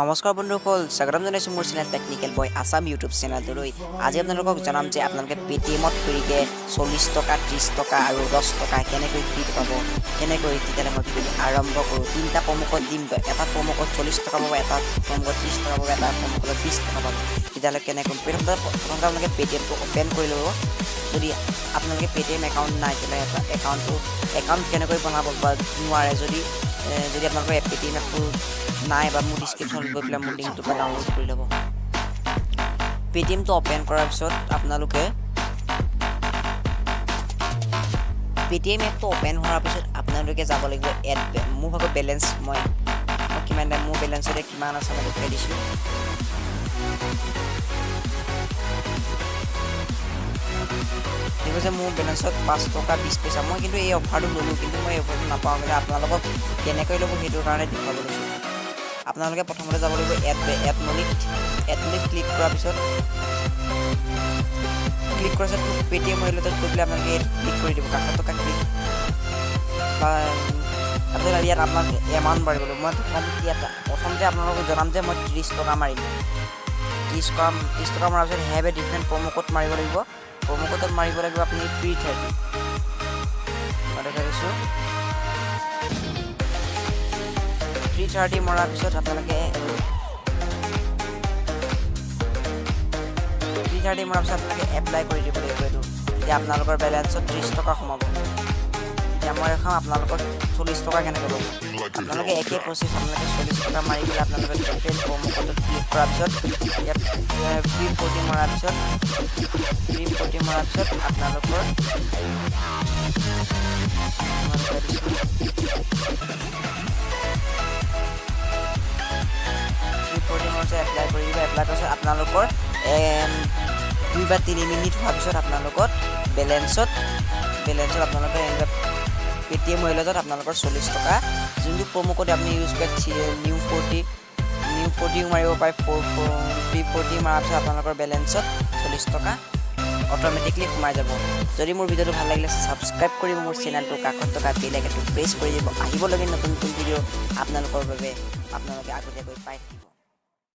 নমস্কাৰ বন্ধুসকল, স্বাগতম জনাইছোঁ মোৰ চেনেল টেকনিকেল বয় আছাম ইউটিউব চেনেলটোলৈ। আজি আপোনালোকক জনাম যে আপোনালোকে পে'টিএমত ফ্ৰীকৈ 40 টকা, 30 টকা আৰু 10 টকা কেনেকৈ ফ্ৰীত পাব, কেনেকৈ। তেতিয়াহ'লে মই ভিডিঅ'টো আৰম্ভ কৰোঁ। তিনিটা প্ৰম'ক'ড দিম। এটা প্ৰম'ক'ড 40 টকা পাব, এটা প্ৰম'ক'ড 30 টকা পাব, এটা প্ৰম'ক'ডত 20 টকা পাব। তেতিয়াহ'লে কেনেকৈ? প্ৰথমতে প্ৰথমতে আপোনালোকে পে'টিএমটো অ'পেন কৰি ল'ব। যদি আপোনালোকে পে'টিএম একাউণ্ট নাই, তেতিয়াহ'লে এটা একাউণ্ট কেনেকৈ বনাব বা নোৱাৰে, যদি আপোনালোকৰ পে'টিএম এপটো নাই বা মোৰ ডিছক্ৰিপশ্যনত গৈ পেলাই মোৰ লিংকটোৰ পৰা ডাউনলোড কৰি ল'ব। পে'টিএমটো অ'পেন কৰাৰ পিছত, আপোনালোকে পে'টিএম এপটো অ'পেন হোৱাৰ পিছত আপোনালোকে যাব লাগিব এড। মোৰ ভাগৰ বেলেঞ্চ মই কিমান, মোৰ বেলেঞ্চতে কিমান আছে মই দেখুৱাই দিছোঁ। ঠিক আছে, মোৰ বেলেঞ্চত 5 টকা 20 পইচা। মই কিন্তু এই অফাৰটো ল'লোঁ, কিন্তু মই এই অফাৰটো নাপাওঁ। কিন্তু আপোনালোকক কেনেকৈ ল'ব, সেইটোৰ কাৰণে দেখুৱাব লৈছোঁ। আপোনালোকে প্ৰথমতে যাব লাগিব এড মনিত। এড মনিত ক্লিক কৰাৰ পিছত পে'টিএম ৱালেটত গৈ পেলাই আপোনালোকে ইয়াত ক্লিক কৰি দিব, কাষত থকা ক্লিক বা। তাৰপিছত ইয়াত আপোনাক এমাউণ্ট মাৰিব লাগিব। মই প্ৰথম ইয়াত প্ৰথমতে আপোনালোকক জনাম যে মই 30 টকা মাৰিম। 30 টকা মৰাৰ পিছত have a different promo code মাৰিব লাগিব। প্ৰম' কোডত মাৰিব লাগিব আপুনি ফ্ৰী 30। মই দেখাই দিছোঁ। ফ্ৰী 30 মৰাৰ পিছত আপোনালোকে ফ্ৰী 30 মৰাৰ পিছত আপোনালোকে এপ্লাই কৰি দিব লাগিব এইটো। তেতিয়া আপোনালোকৰ বেলেঞ্চত 30 টকা সোমাব। এতিয়া মই দেখাম আপোনালোকক 40 টকা কেনেকৈ ল'ব। আপোনালোকে একে প্ৰচেছ, আপোনালোকে 40 টকা মাৰি পেলাই আপোনালোকে ডিফাৰেণ্ট প্ৰম' কোডত ক্লিক কৰাৰ পিছত ইয়াত ফ্ৰী 40 মৰাৰ পিছত, ফ্ৰী 40 মৰাৰ পিছত আপোনালোকৰ, মই দেখাই দিছোঁ, ফ্ৰী 40 মৰাৰ পিছত এপ্লাই কৰি দিব। এপ্লাই কৰাৰ পিছত আপোনালোকৰ 2 বা 3 মিনিট হোৱাৰ পিছত আপোনালোকৰ বেলেঞ্চত আপোনালোকে এনেকুৱা পে'টিএম ৱালেটত আপোনালোকৰ 40 টকা, যোনটো প্ৰম' কোড আপুনি ইউজ কৰে, নিউ 40, নিউ 40ও মাৰিব পাৰে। ফ'ৰ ফ্ৰী 40 মৰাৰ পিছত আপোনালোকৰ বেলেঞ্চত 40 টকা অট'মেটিকলি সোমাই যাব। যদি মোৰ ভিডিঅ'টো ভাল লাগিলে, ছাবস্ক্ৰাইব কৰিব মোৰ চেনেলটো, কাষত থকা বেল আইকনটো প্ৰেছ কৰি দিব। আহিবলগীয়া নতুন নতুন ভিডিঅ' আপোনালোকৰ বাবে আপোনালোকে আগতীয়াকৈ পাই থাকিব।